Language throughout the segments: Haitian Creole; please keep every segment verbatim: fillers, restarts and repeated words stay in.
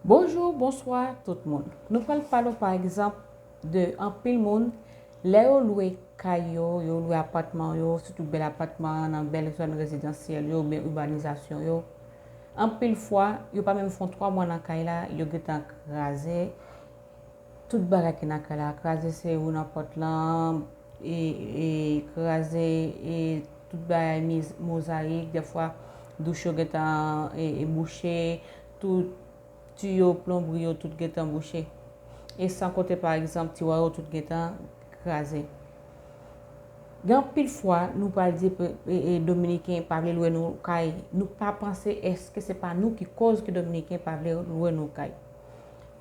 Bonjou, bonswa tout moun. Nou pral pale w pa egzanp de anpil moun, lè yo lwe kay yo, yo lwe apatman yo, sitou bèl apatman nan bèl zòn rezidansyèl yo oubyen ibanizasyon yo. Anpil fwa, yo pa menm fè twa mwa nan kay la, yo gentan kraze. Tout bagay ki nan kay la kraze, seri nan pòt lan, e, e kraze, e tout bagay miz- mozayik, dèfwa douch yo gentan e, e bouche, tout tiyo plonbri yo tout gentan bouche. E san konte pa egzanp tiwa yo tout gentan kraze. Gen anpil fwa nou pral di pe- e, e, Dominiken pa vle lwe nou kay. Nou pa panse èske se pa nou ki koz ke Dominiken pa vle lwe nou kay?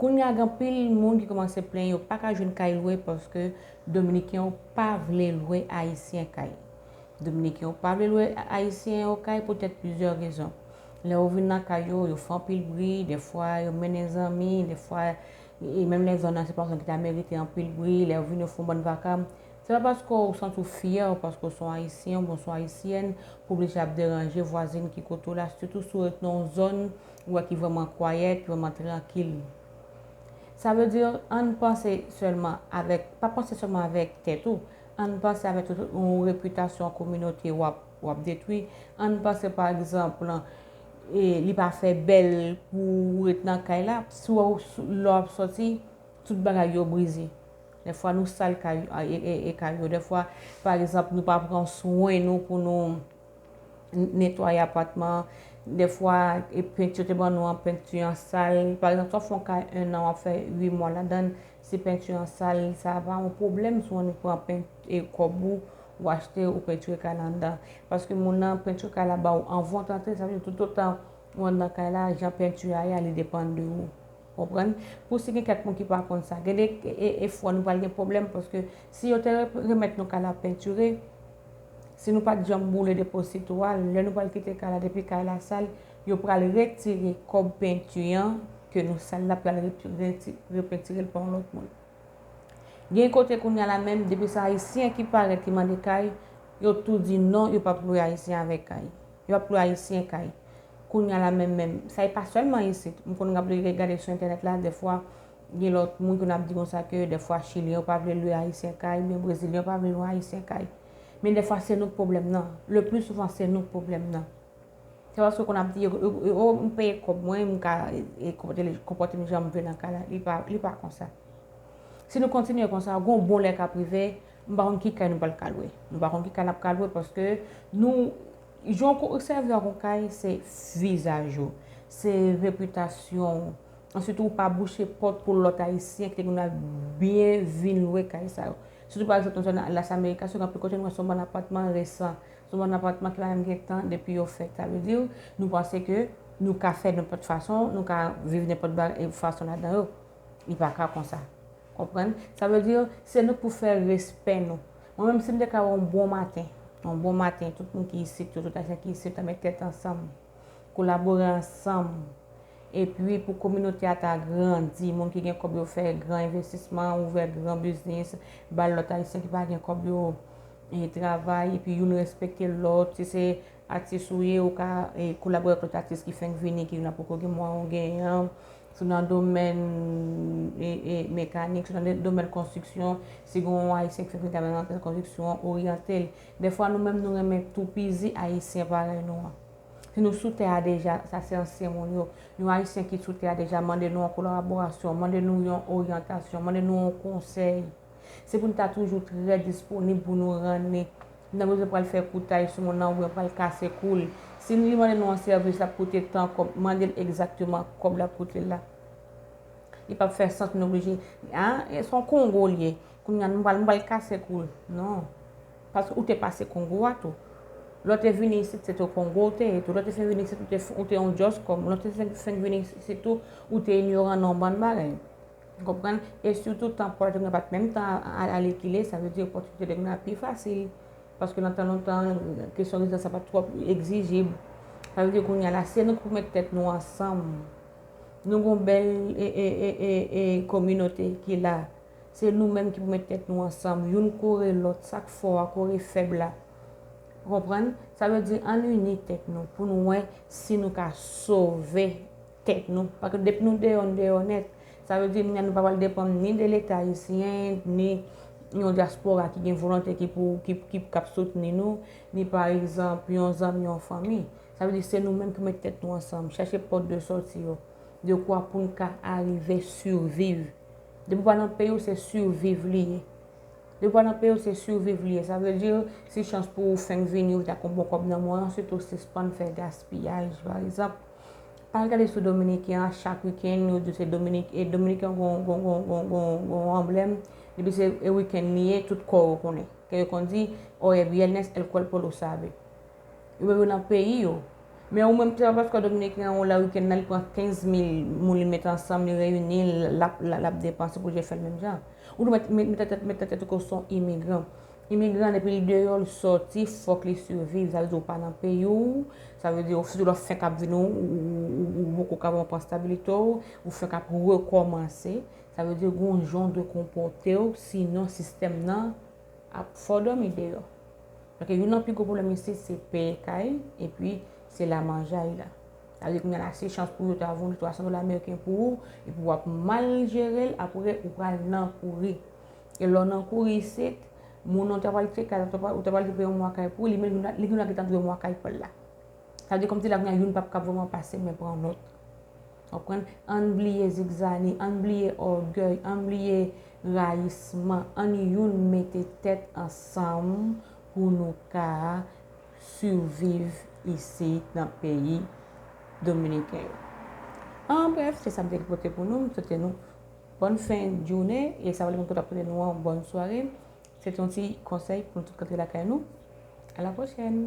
Kounye a gen anpil moun ki kòmanse plenyen yo pa ka jwenn kay lwe paske Dominiken yo pa vle lwe Ayisyen kay. Dominiken yo pa vle lwe Ayisyen yo kay poutèt plizyè rezon. Lè yo vin nan kay yo, yo fè anpil bri, dèfwa yo mennen zanmi, dèfwa e menm lè zòn nan se pa yon zòn ki ta merite anpil bri, lè yo vin yo fè yon bann vakam. Se pa paske w santi w fyè paske w se yon Ayisyen oubyen w se yon Ayisyèn pou w oblije ap deranje vwazin ki kote w la, sitou si w ret nan yon zòn ou wè ki vrèman kwayèt, ki vrèman trankil. Sa vle di, ann panse sèlman avèk, pa panse sèlman avèk tèt ou, ann panse avèk tout yon repitasyon kominote w ap, w ap detwi. Ann panse pa egzanp, e, li pa fè bèl pou w ret nan kay la, si w, lè w ap sòti, tout bagay yo brize. Dèfwa nou sal kay, e, e, e kay yo. Dèfwa, pa egzanp, nou pa pran swen nou pou nou n- netwaye apatman. Dèfwa, e penti yo te ban nou an, penti an sal. Pa egzanp, si w ap fè yon kay en an, w ap fè uit mwa ladan l, si penti an sal, sa pa yon pwoblèm si w annik pran pen- e kòb ou, ou achte, ou pentire kay la anndan. Paske moun nan pentire kay la ba w anvan w t antre, sa vle di toutotan ou anndan kay la, jan penti a ye a, li depann de ou. Konprann? Pou si gen kèk moun ki pa konn sa, gen de e, e, e fwa nou pral gen pwoblèm, paske si yo te re- remèt nou kay la pentire, si nou pa t janm boule depozito a, lè nou pral kite kay la, depi kay la sal, yo pral retire kòb penti an ke nou sal la, pral re- reti- repentire l pa yon lòt moun. Gen kote kounye a la menm, depi se Ayisyen ki parèt ki mande kay, yo tou di non, yo p ap lwe Ayisyen avèk kay. Yo p ap lwe Ayisyen kay. Kounye a la menm menm, sa e pa sèlman isit. M konn ap gade sou entènèt la, dèfwa, gen lòt moun ki konn ap di konsa ke dèfwa Chilyen yo pa vle lwe Ayisyen kay, oubyen Brezilyen yo pa vle lwe Ayisyen kay. Men dèfwa se nou k pwoblèm nan. Le pli souvan se nou k pwoblèm nan. Se paske konn ap di, yo, yo, yo, oh, m peye kòb mwen, m ka e, e, konpòte, konpòte m jan m vle nan kay la. Li pa, li pa konsa. Si nou kontinye konsa, gon bon lè k ap rive, m pa konn ki kay nou pral ka lwe. Nou pa konn ki kay n ap ka lwe paske nou, jan w sèvi ak yon kay, se vizaj ou, se repitasyon ou. Answit, ou pa bouche pòt pou lòt Ayisyen ki te gen dwa byen vin lwe kay sa yo. Sitou, pa egzanp, nan zòn Las Americas, gen anpil kote nou wè se yon bann apatman resan. Se yon bann apatman ki pa menm gen tan depi yo fèt. Sa vle di, nou panse ke nou ka fè nenpòt fason, nou ka viv nenpòt ba- e, fason ladan yo. Li pa ka konsa. Konprann? Sa vle di, se nou k pou fè respè nou. Mwen menm, si m te ka wè yon bon maten, yon bon maten, tout moun ki isit yo, tout Ayisyen ki isit, ta met tèt ansanm, kolabore ansanm, epi pou kominote a ta grandi, moun ki gen kòb yo fè gran envestisman, ouvè gran biznis, ba lòt Ayisyen ki pa gen kòb yo e, travay, epi youn respekte lòt. Si se atis ou ye, ou ka e, kolabore ak lòt atis ki fenk vini, ki youn ap poko gen mwayen w genyen an. Si w nan domèn e, e, mekanik, si w nan domèn konstriksyon, si gen yon Ayisyen ki fenk vini nan konstriksyon an, oryante l. Dèfwa, nou menm, nou renmen toupizi Ayisyen parèy nou an. Si nou sou tè a deja, sa se ansyen moun yo. Yon Ayisyen ki sou tè a deja, mande nou yon kolaborasyon, mande nou yon oryantasyon, mande nou yon konsèy. Se pou n ta toujou trè disponib pou nou rann li. N ta bezwen pral fè koutay sou moun nan oubyen pral kase kou l. Si li mande nou yon sèvis, l ap koute tan kòb, mande l egzakteman kòb l ap koute l la. Li p ap fè sans nou oblije, a, e se yon Kongo l ye. Kounye a, m pral, m pral kase kou l. Non. Paske ou te pase Kongo a tou. Lè w te vini isit, se te Kongo w te ye tou. Lè w te fenk vini isit, ou te, ou te yon djòs kòm. Lè w te fenk, fenk vini isit tou, ou te inyoran nan yon bann bagay. Ou konprann? E sitou, tan pou w te gen pa t menm tan a, a, alikile, sa vle di opòtinite te gen pi fasil. Paske nan tan lontan, kesyon rezidans la pa t twò egzijib. Sa vle di kounye a la, se nou ki pou met tèt nou ansanm. Nou gon bèl e, e, e, e, e, kominote ki la. Se nou menm ki pou met tèt nou ansanm. Youn kore lòt, sa k fò a kore fèb la. Ou konprann? Sa vle di ann ini tèt nou pou nou wè si nou ka sove tèt nou. Paske depi nou deyò, nou deyò nèt. Sa vle di, nou pa pral depann ni de Leta ayisyen, ni yon dyaspora ki gen volonte ki pou, ki, ki, k ap soutni nou, ni pa egzanp, yon zanmi, yon fanmi. Sa vle di, se nou menm ki mete tèt nou ansanm, chèche pòt de sòti yo, dekwa pou n ka arive siviv. Depi w pa nan peyi w, se siviv li ye. Depi w pa nan peyi w, se siviv li ye. Sa vle di, si chans pou ou fenk vini, ou vin ak yon bon kòb nan men w, answit ou sispann fè gaspiyaj, pa egzanp. Pa al gade sou Dominiken an, chak wikenn, yo di se Dominik-, e Dominiken an gon, gon, gon, gon, gon, gon anblèm, depi se e wikenn li ye, tout kò yo konnen. Ke yo konn di, "Oh, es viernes, el cuerpo lo sabe." Yo menm yo nan peyi yo. Men ou menm, se pa paske Dominiken an, ou la wikenn nan, li pran kenz mil moun, li met ansanm, li reyini, l ap, l ap depanse pou je fè l menm jan. Ou dwe met, met, met nan tèt, met nan tèt ou ke w se yon imigran. Imigran, depi l deyò, l sòti, fòk li siviv. Sa vle di ou pa nan peyi w. Sa vle di, ou, sitou lè w fenk ap vini, ou, ou, ou, ou, ou poko ka vrèman pran stabilite w, ou fenk ap rekòmanse. Sa vle di, gon jan w dwe konpòte w, sinon sistèm nan ap fè w dòmi deyò. Paske youn nan pi gwo pwoblèm isit, se peye kay, epi se lamanjay la. Sa vle di, kounye a la, se chans pou yo ta voye twa san dola ameriken pou ou, epi w ap mal jere l, apre ou pral nan kouri. E lè w nan kouri isit, moun ou ta pral kite kay, ou ta pral, ou ta pral kite yon mwa kay pou li, men li, li gentan dwe mwa kay pa l la. Sa vle di kòmsi la kounye a youn p ap kab vrèman pase men pran lòt. Konprann? Ann bliye zigzani, ann bliye ògèy, ann bliye rayisman, ann youn mete tèt ansanm pou nou ka siviv isit nan peyi dominiken yo. An brèf, se sa m te pote pou nou. M swete nou bòn fen jounen e sa vle di m tou ap swete nou an bòn sware. Se te yon ti konsèy pou nou tout k ap lakay nou. A la pwochèn!